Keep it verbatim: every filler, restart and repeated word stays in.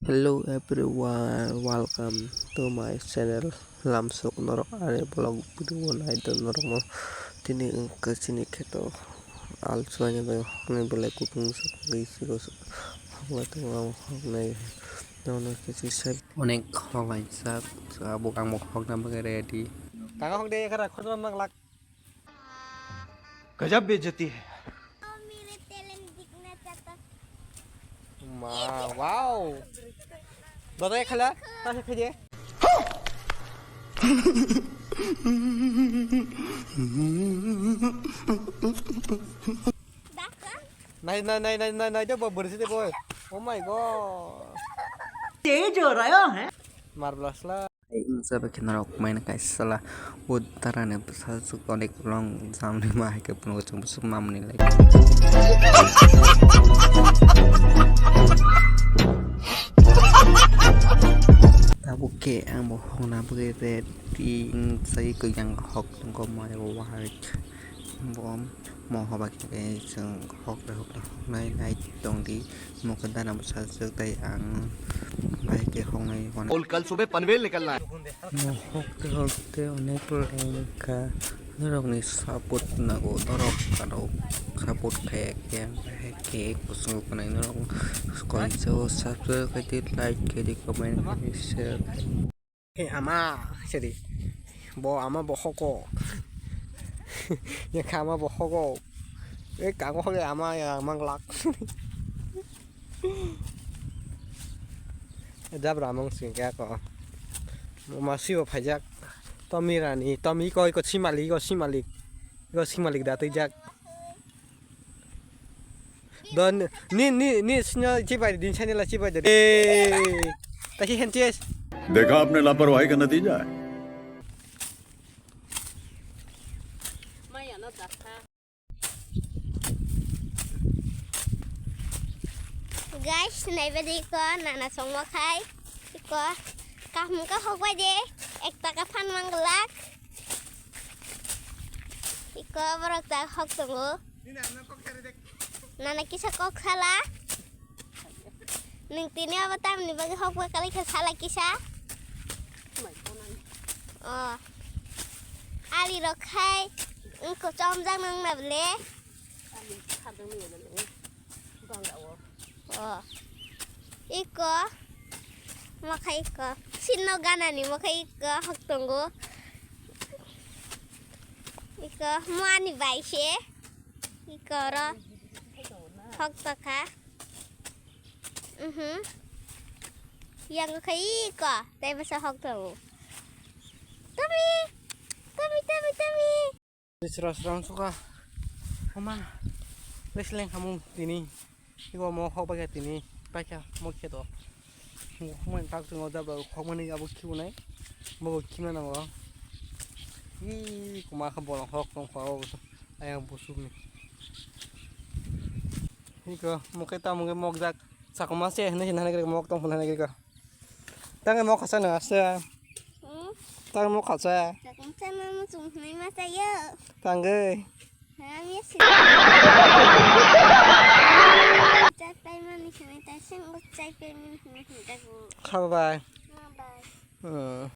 Hello everyone, welcome to my channel. Lamsok norok ani vlog video naitong norokno tini wngkha chini kheto alswani bai hoknai belai kutung sok bai sigo sok hoknai tongo ang hoknai nono kisi sai onek hoklaijak abo ang bo hokna bagwi ready. Tanga hokde khara khojma manglak. गजब बेइज्जती है। मेरे talent दिखना चाहता। Ma, wow. Dada khala, ta khaje. Nai nai nai nai nai nai de boy, bersi de boy. Oh my god. तेज हो रहा है। Marvelous la. Wngsa bai khe norok maina kaisa la o darani bwsajwk onek long jamni ma hai khe phunukgo chwng bwswk mamani lai. Tabuk khe ang bo hokna bagwi ready wngsa kwchang hok tongkho maya bo wahai bo. Mo hoba khe chwng hokre hokre hoknai nai tongdi, mo khe dana bwsajwk tei ang bai khe hoknai hwnwi. और कल सुबह पनवेल निकलना है। Mo hokte hokte onek lengkha, norokni support nango, norok ano support khaya khe ang bai khe kuchung kanai norok koiso subscribe khaidi, like khaidi, comment khaidi, share khaidi. He ama seri. Bo ama bo hoko. Yakha ama bo hoko. E kango hole ama ya manglak. Jabra mang sing kya ko. Ma sibo phajak. Tomi rani, tomi ko ko simali ko simalik. Ko simalik da twijak. Don ni ni ni sino chibai din chani la chibai de. Taki hen ches. देखा आपने लापरवाही का नतीजा है। Guys, naibe di ko nana songmo khai. Iko kaham ka hokbai de. Ek taka phan manglak. Iko borok ta hok tongo. Nana kisa kok sala. Nwng tini abo tamni bagwi hok ba kalai kha sala kisa. O. Ali rok khai wngkha chomjak nang na bole. O. Iko. Mokha iko. Sinno ganani mokha iko hok tongo. Iko muani bai se. Iko ro. Hok tokha. Mhm. Yang kha iko. Tei basa hok tongo. Tami. Tami, tami, tami. Sra sra wngsuka. Oma. Wrestling khamung tini. Iko mo khok bai kha tini. Paikha mo khe to. Mo khok mani tak chungo jabra khok mani abo khiunai. Bo bo khima nango. Ih, kuma kha bolong hok tong kha o. Ayang busuk ni. Iko mo khe tamo khe mokjak. Sakma se hene hene hene mok tong phone hene kha. Tangwi mokha sana asa. Hmm? Tangwi mokha sa. Takung sana muchung hwnwi ma sayo. Tangwi. Ham ya sih. Chai pai mani hwnwi ta sing chai pai mani hwnwi hwnwi ta gu. Kha bye. Bye bye. Hmm.